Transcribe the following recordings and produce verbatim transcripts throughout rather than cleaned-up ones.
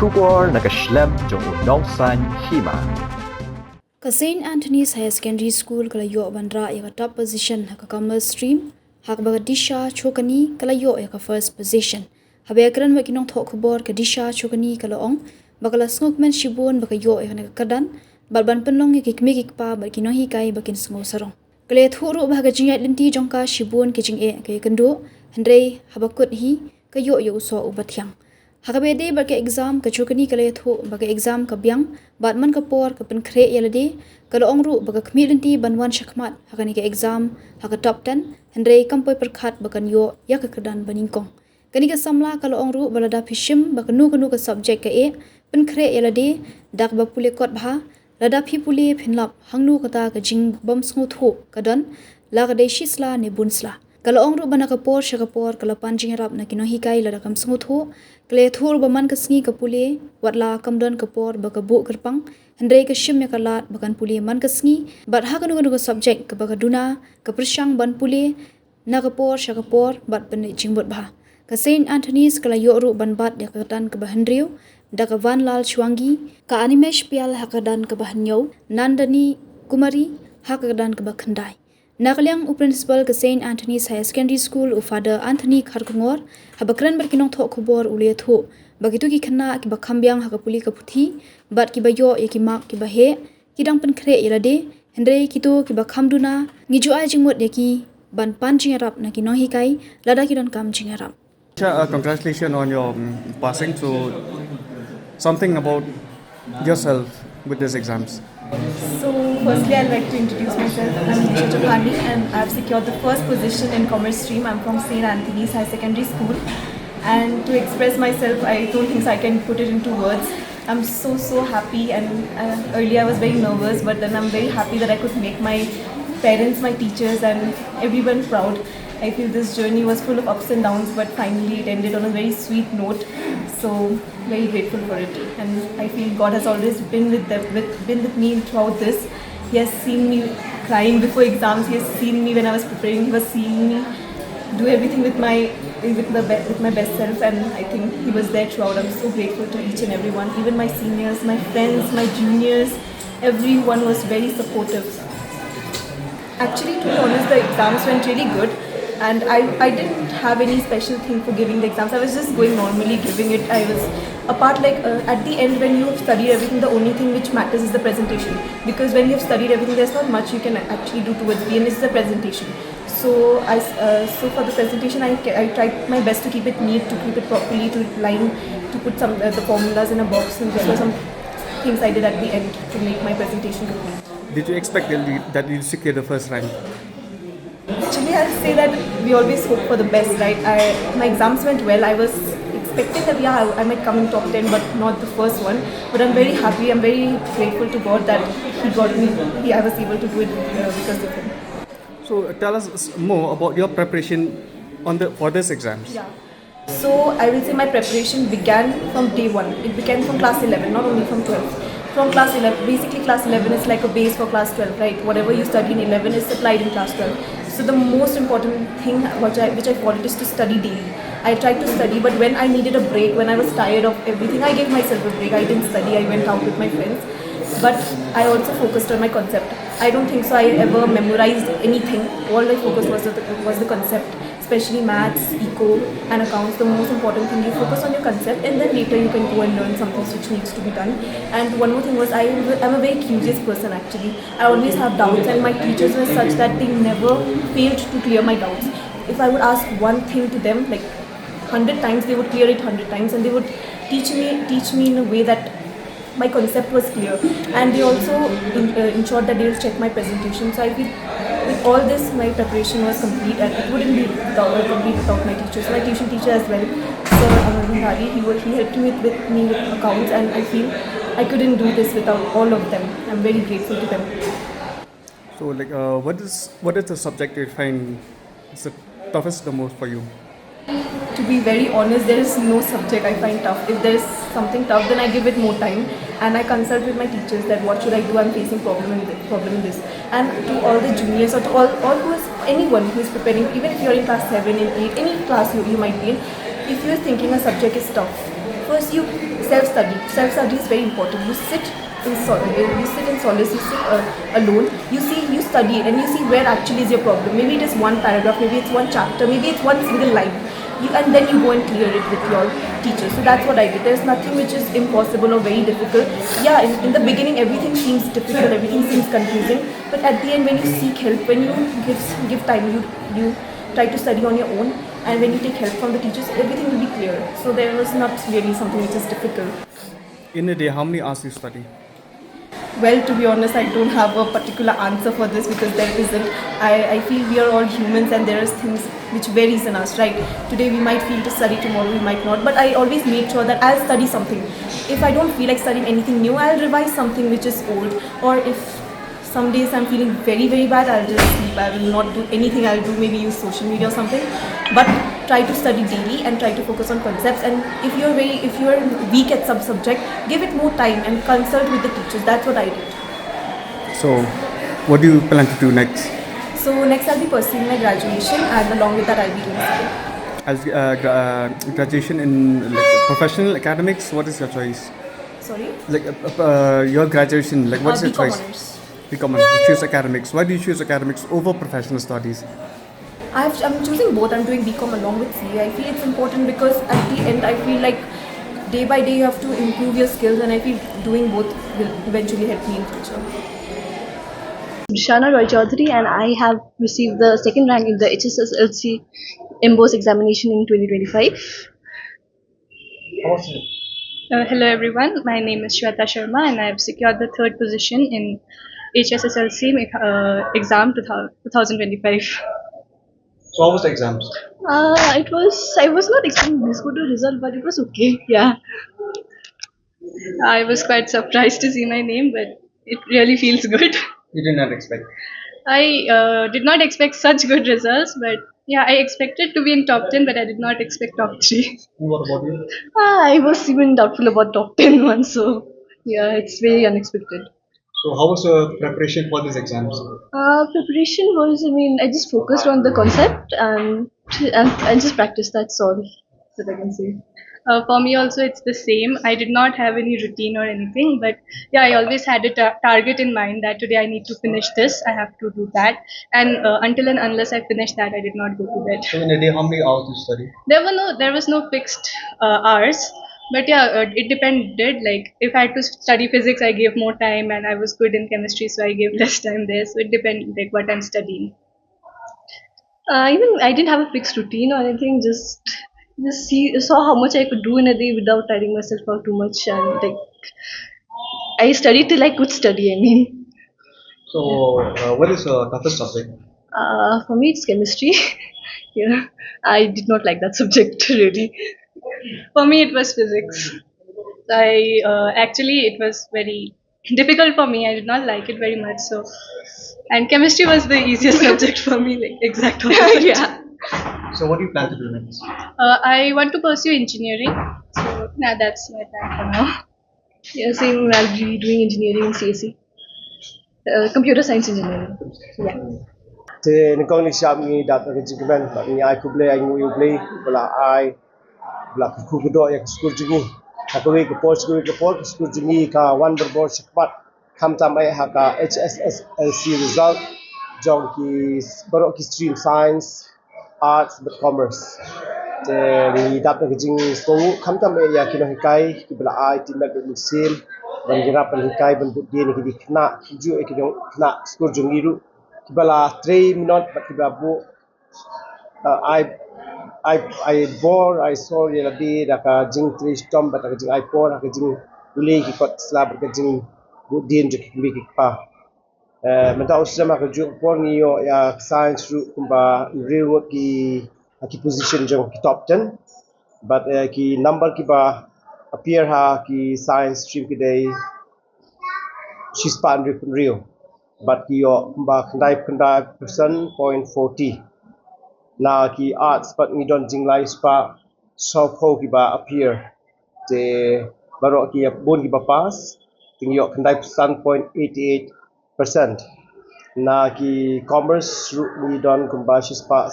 Khubor na ka shlem jong u nongsan hima. Ka Saint Anthony's Higher Secondary School ka la ïoh ban rah ïa ka top position ha ka commerce stream, ha kaba ka Disha Chokani ka la ïoh ïa ka first position. Haba ïakren bad ki nongthoh khubor, ka Disha Chokani ka la ong ba ka la sngewkmen shibun ba ka ïoh ïa kane ka kyrdan, bad ban pynlong ïa ki kmie ki kpa bad ki nonghikai ba kin sngew sarong. Ka la ïathuh ruh ba ha ka jingïaid lynti jong ka shibun ki jingeh ka ïakynduh, hynrei haba kut hi ka ïoh ïa u soh uba thiang. Ha kaba ïadei bad ka exam, ka Chokani ka la ïathuh ba ka exam ka biang, bad man ka por ka pynkhreh ïa lade. Ka la ong ruh ba ka khmih lynti ban wan shakhmat ha kane ka exam ha ka top ten, hynrei kam poi pyrkhat ba kan ïoh ïa ka kyrdan banyngkong. Kane ka samla ka la ong ruh ba lada phi shim ba kano kano ka subject ka eh, pynkhreh ïa lade da kaba pule kot bha, lada phi pule phin lap hangno kata ka jingbym sngewthuh ka don, la ka dei shi sla ne bun sla. Ka la ong ruh ba na ka por sha ka por ka la pan jingïarap na ki nonghikai lada kam sngewthuh. Ka la ïathuh ruh ba man ka sngi ka pule, wat la kam don ka por ba ka buh kyrpang, hynrei ka shim ïa ka lad ba kan pule man ka sngi, bad ha kano kano ka subject kaba ka duna, ka pyrshang ban pule na ka por sha ka por bad pynleit jingmut bha. Ka Saint Anthony's ka la ïoh ruh ban bat ïa ka kyrdan kaba hynriew da ka Vanlal Chwangi, ka Animesh Pyal ha ka kyrdan kaba hynñiew, Nandani Kumari ha ka kyrdan kaba khyndai. Na ka liang u principal ka Saint Anthony's Higher Secondary School, u Father Anthony Kharkongor, haba kren bad ki nongthoh khubor u la ïathuh ba kito ki khynnah kiba kham biang ha ka pule ka puthi bad kiba ïoh ïa ki mark kiba heh, ki dang pynkhreh ïa lade, hynrei kito kiba kham duna ngi ju ai jingmut ïa ki ban pan jingïarap na ki nonghikai lada ki donkam jingïarap. Cha, uh, congratulations on your, um, passing. So, something about yourself with these exams. So, firstly, I'd like to introduce myself. I'm Disha Chokhani, and I've secured the first position in commerce stream. I'm from Saint Anthony's High Secondary School. And to express myself, I don't think so I can put it into words. I'm so, so happy, and, uh, earlier I was very nervous, but then I'm very happy that I could make my parents, my teachers, and everyone proud. I feel this journey was full of ups and downs, but finally it ended on a very sweet note. So, very grateful for it, and I feel God has always been with them, with, been with me throughout this. He has seen me crying before exams. He has seen me when I was preparing. He was seeing me do everything with my, with the be-, with my best self, and I think he was there throughout. I'm so grateful to each and everyone, even my seniors, my friends, my juniors. Everyone was very supportive. Actually, to be honest, the exams went really good, and I, I didn't have any special thing for giving the exams. I was just going normally, giving it. I was, apart, like, uh, at the end, when you have studied everything, the only thing which matters is the presentation, because when you have studied everything, there's not much you can actually do towards the end. It's the presentation. So I, uh, so for the presentation, I, I tried my best to keep it neat, to keep it properly, to line, to put some, uh, the formulas in a box, and these were some things I did at the end to make my presentation complete. Did you expect that you, that you'd secure the first rank? Actually, I'll say that we always hope for the best, right? I, my exams went well. I was expecting that, yeah, I, I might come in top ten, but not the first one. But I'm very happy. I'm very grateful to God that he got me, he, I was able to do it, uh, because of him. So, uh, tell us s-, more about your preparation on the, for this exams. Yeah. So I will say my preparation began from day one. It began from class eleven, not only from twelve. From class eleven, basically class eleven is like a base for class twelve, right? Whatever you study in eleven is applied in class twelve. So the most important thing which I, which I followed is to study daily. I tried to study, but when I needed a break, when I was tired of everything, I gave myself a break. I didn't study. I went out with my friends. But I also focused on my concept. I don't think so I ever memorized anything. All I focused was the, was the concept, especially maths, eco, and accounts. The most important thing, you focus on your concept, and then later you can go and learn something which needs to be done. And one more thing was, I, I'm a very curious person actually. I always have doubts, and my teachers were such that they never failed to clear my doubts. If I would ask one thing to them, like, hundred times, they would clear it hundred times, and they would teach me, teach me in a way that my concept was clear, and they also in, uh, ensured that they will check my presentation. So I feel with all this, my preparation was complete, and it wouldn't be without, uh, complete without my teachers. My tuition teacher as well, Sir Amar Bhandari, he was, he helped me with, me with accounts, and I feel I couldn't do this without all of them. I'm very grateful to them. So, like, uh, what is, what is the subject you find is the toughest the most for you? To be very honest, there is no subject I find tough. If there is something tough, then I give it more time and I consult with my teachers that what should I do, I'm facing problem in this, problem in this. And to all the juniors or to all, all who is, anyone who is preparing, even if you're in class seven, in eight, any class you, you might be in, if you're thinking a subject is tough, first you Self study. Self study is very important. You sit in sol- you sit in solace, you sit uh, alone, you see, you study, and you see where actually is your problem. Maybe it is one paragraph, maybe it's one chapter, maybe it's one single line. You, and then you go and clear it with your teacher. So that's what I did. There's nothing which is impossible or very difficult. Yeah, in, in the beginning, everything seems difficult, everything seems confusing. But at the end, when you seek help, when you give, give time, you, you try to study on your own, and when you take help from the teachers, everything will be clear. So there was not really something which is difficult. In a day, how many hours do you study? Well, to be honest, I don't have a particular answer for this because there isn't. I, I feel we are all humans and there is things which varies in us, right? Today we might feel to study, tomorrow we might not. But I always make sure that I'll study something. If I don't feel like studying anything new, I'll revise something which is old. Or if some days I'm feeling very, very bad, I'll just sleep. I will not do anything. I'll do maybe use social media or something. But try to study daily and try to focus on concepts. And if you're very, if you're weak at some subject, give it more time and consult with the teachers. That's what I did. So, what do you plan to do next? So next I'll be pursuing my graduation, and along with that I'll be doing something. As uh, gra- uh, graduation in like professional academics, what is your choice? Sorry. Like uh, uh, your graduation, like what's Uh, your B Com choice? Honors. B Com Honors. You choose academics. Why do you choose academics over professional studies? I've, I'm choosing both. I'm doing B Com along with C A. I feel it's important because at the end, I feel like day by day you have to improve your skills, and I feel doing both will eventually help me in future. Rishana Roy Chaudhary, and I have received the second rank in the H S S L C MBOSE examination in twenty twenty-five. Uh, hello everyone, my name is Shweta Sharma and I have secured the third position in H S S L C uh, exam two thousand twenty-five. So how was the exams? Uh, it was, I was not expecting this good a result, but it was okay. Yeah. I was quite surprised to see my name, but it really feels good. You did not expect. I uh, did not expect such good results, but yeah, I expected to be in top ten, but I did not expect top three. And what about you? Ah, I was even doubtful about top ten once, so yeah, it's very unexpected. So how was your preparation for these exams? Uh, preparation was, I mean, I just focused on the concept and and, and just practice. That's all that I can say. Uh, for me also, it's the same. I did not have any routine or anything, but yeah, I always had a ta- target in mind that today I need to finish this, I have to do that, and uh, until and unless I finish that, I did not go to bed. So in a day, how many hours do you study? There were no, there was no fixed uh, hours, but yeah, uh, it depended. Like if I had to study physics, I gave more time, and I was good in chemistry, so I gave less time there. So it depended, like what I'm studying. Uh, even I didn't have a fixed routine or anything. Just just see saw how much I could do in a day without tiring myself out too much, and like I studied till I could study. I mean, So uh, what is your toughest subject? Uh, for me, it's chemistry. Yeah, I did not like that subject really. For me, it was physics. I uh, actually it was very difficult for me. I did not like it very much. So, and chemistry was the easiest subject for me, like exact opposite. Yeah. So what do you plan to do next? Uh, I want to pursue engineering. So, yeah, that's my plan for now. Yeah, same. I'll be doing engineering in C S E. Uh, computer science engineering. Yeah. Te nyngkong nyngkong ngi shah ngi dap ka jingkmen bad ngi ai khublei ai nguh ïa u Blei ba la ai ba la kyrkhu kyrdoh ïa ka skur jong ngi. Ha kawei ka por sha kawei ka por ka skur jong ngi ka wan barabor shakhmat khamtam eh ha ka H S S L C result jong ki baroh ki stream science, arts bad commerce. Te ngi dap da ka jingsngewnguh khamtam eh ïa ki nonghikai kiba la ai tymmen bad mynsiem ban ïarap ban hikai ban bud dien ïa ki khynnah, kumjuh ïa ki khynnah skul jong ngi ruh kiba la trei minot bad kiba la buh. Uh, ai ai ai bor ai sor ïa lade da ka jingtrei shitom bad da ka jingai por ha ka jingpule ki kot sla bad ka jingbud dien jong ki kmie ki kpa. Eh, mynta u sdang ha kajuh ka por ngi ïoh ïa science ruh kumba hynriew ngut ki ha ki position jong ki top ten. Bad eh, ki number kiba appear ha ki science stream ki dei shispah hynriew phew hynriew. Bad ki ïoh kumba khyndai phew khyndai percent point forty. Na ki arts pat ngi don jinglai spah sawphew kiba appear. Te baroh ki bun kiba pass te ngi ïoh khyndai phew san point eight eight percent. Na ki commerce ruh ngi don kumba shispah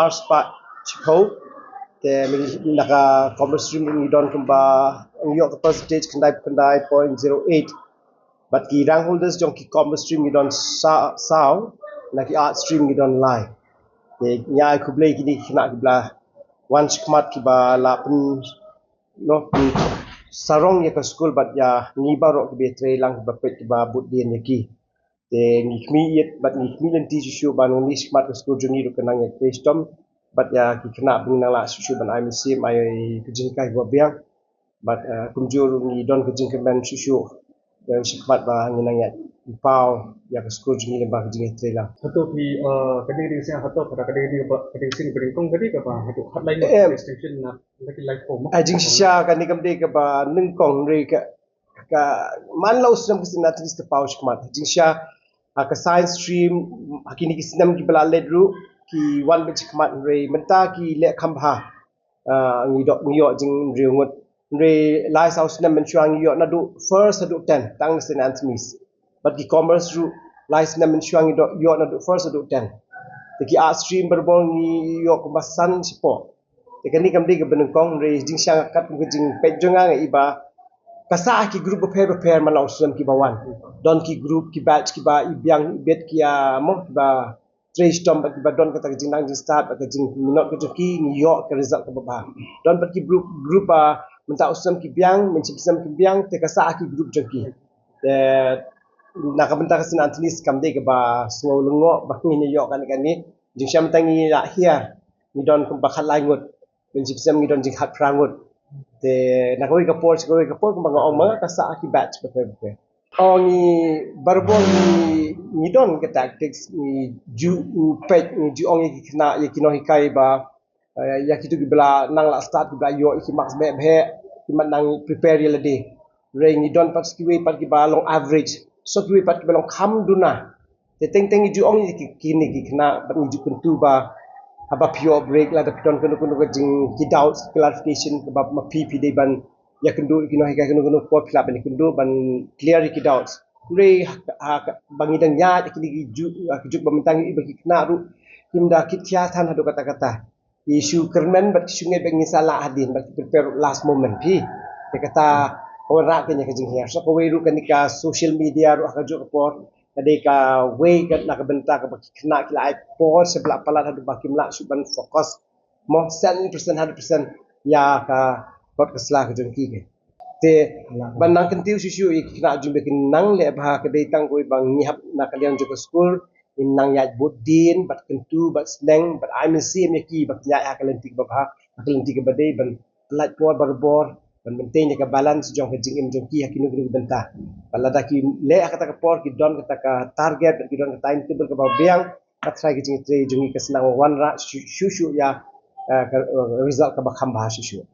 arspah shiphew. Te mynta ka commerce stream ngi don kumba ngi ïoh ka percentage khyndai khyndai point zero eight. Bad ki rank holders jong ki commerce stream ngi don sa-, saw na ki arts stream ngi don lai. Te ngi ai khublei kine ki khynnah kiba la wan shakhmat kiba la pyn, no, pyn sarong ïa ka skul bad ïa ngi baroh kiba trei lang kiba peit kiba bud dien ïa ki. Te ngi khmih ïit bad ngi khmih lynti shuh shuh ba ngi shakhmat ka skul jong ngi ruh kan nang ïa trei shitom bad ïa ki khynnah ba ngi nang lah shuh shuh ban ai mynsiem ai ka jinghikai ba biang. Bad, eh, kumjuh ruh ngi don ka jingkyrmen shuh shuh. Ïa shakhmat ba ngi nang ïa paw ïa ka skul jong ngi lyngba ka jingïatrei lang. Hato phi, eh, kane ka dei ka sien hato kata ka dei ka dei ka ba ka dei ka sien ka dei kong ka dei ka ba hato hotline extension na na ki live form. Ah, jingshisha kane kam dei kaba nyngkong hynrei ka ka man la u snem ka sien na tris ka paw shakhmat. Jingshisha ha ka science stream ha kine ki snem kiba la leit ruh ki wan beit shakhmat hynrei mynta ki leh kham bha. Ah, ngi doh ngi ïoh jingriewngud hynrei lai saw snem mynshuwa ngi ïoh naduh first haduh ten tang na Saint Anthony's. Bad ki commerce ruh lai snem mynshuwa ngi doh ïoh naduh first haduh ten. Te ki arts stream barabor ngi ïoh kumba san shapoh. Te kane kam dei kaba nyngkong hynrei jingshisha kat kum ka jingpeit jong nga nga i ba ka sah ha ki group bapher bapher man la u snem kiba wan. Don ki group ki batch kiba i biang i bit ki ïa mo kiba trei shitom bad kiba don kata ka jingnang jingstad bad ka jingminot ka jong ki ngi ïoh ka result kaba bha. Don bad ki group group ba mynta u snem ki biang, mynshem snem ki biang te ka sah ha ki group jong ki. Te na ka bynta ka Saint Anthony's kam dei kaba sngew lyngngoh ba ngin ïoh kane kane. Jingshisha mynta ngi la hiar ngi don kumba khatlai ngut. Mynshem snem ngi don jingkhatphra ngut. Te na kawei ka por sha kawei ka por kumba nga ong ma nga ka sah ha ki batch bapher bapher. Oh, ngi barabor ngi ngi don ka tactics ngi ju peit ngi ju ong ïa ki khynnah ïa ki nonghikai ba, eh, ïa kitu kiba la nang la start kiba la ïoh ïa ki marks beh beh ki mat nang prepare ïa lade. Hynrei ngi don pat kiwei pat kiba long average. So kiwei pat kiba long kham duna. Te teng teng ngi ju ong ïa ki kine ki khynnah bad ngi ju kyntu ba haba phi ïoh break lada phi don kano kano ka jing ki doubts clarification kaba ma phi phi dei ban ïakynduh ïa ki nonghikai kano kano por phi lah ban ïakynduh ban clear ïa ki doubts. Hynrei ha, ha, ba ngi dang ïaid ïa kine ki juk, ha, ki juk ba mynta ngi ïohi ba ki khynnah ruh kim da kit khia than haduh katta katta. Ki shu kyrmen bad ki shu ngeit ba ngin sa lah hadien bad ki prepare ruh last moment phi. Te kata ka wanrah kane ka jinghiar. So kawei ruh kane ka social media ruh ha kajuh ka por ka dei kawei ka na ka bynta kaba ki khynnah ki la ai por sha ba la palat haduh ba kim lah shuh ban focus mo cent percent hundred percent ïa ka kot ka sla ka jong ki. Te ban nang kyntiew shuh shuh ïa ki khynnah jong ba kin nang leh bha ka dei tang kawei ba ngi hap na ka liang jong ka skul ngin nang ïaid bud dien bad kyntu bad sneng bad ai mynsiem ïa ki ba kin ïaid ha ka lynti kaba bha ha ka lynti kaba dei ban lait por barabor ban maintain ïa ka balance jong ka jingim jong ki ha kino kino ki bynta. Bad lada ki leh ha kata ka por ki don kata ka target bad ki don ka timetable kaba biang ka trai ka jingtrei jong ngi ka sdang wanrah shuh shuh ïa, eh, ka, eh, result kaba kham bha shuh shuh.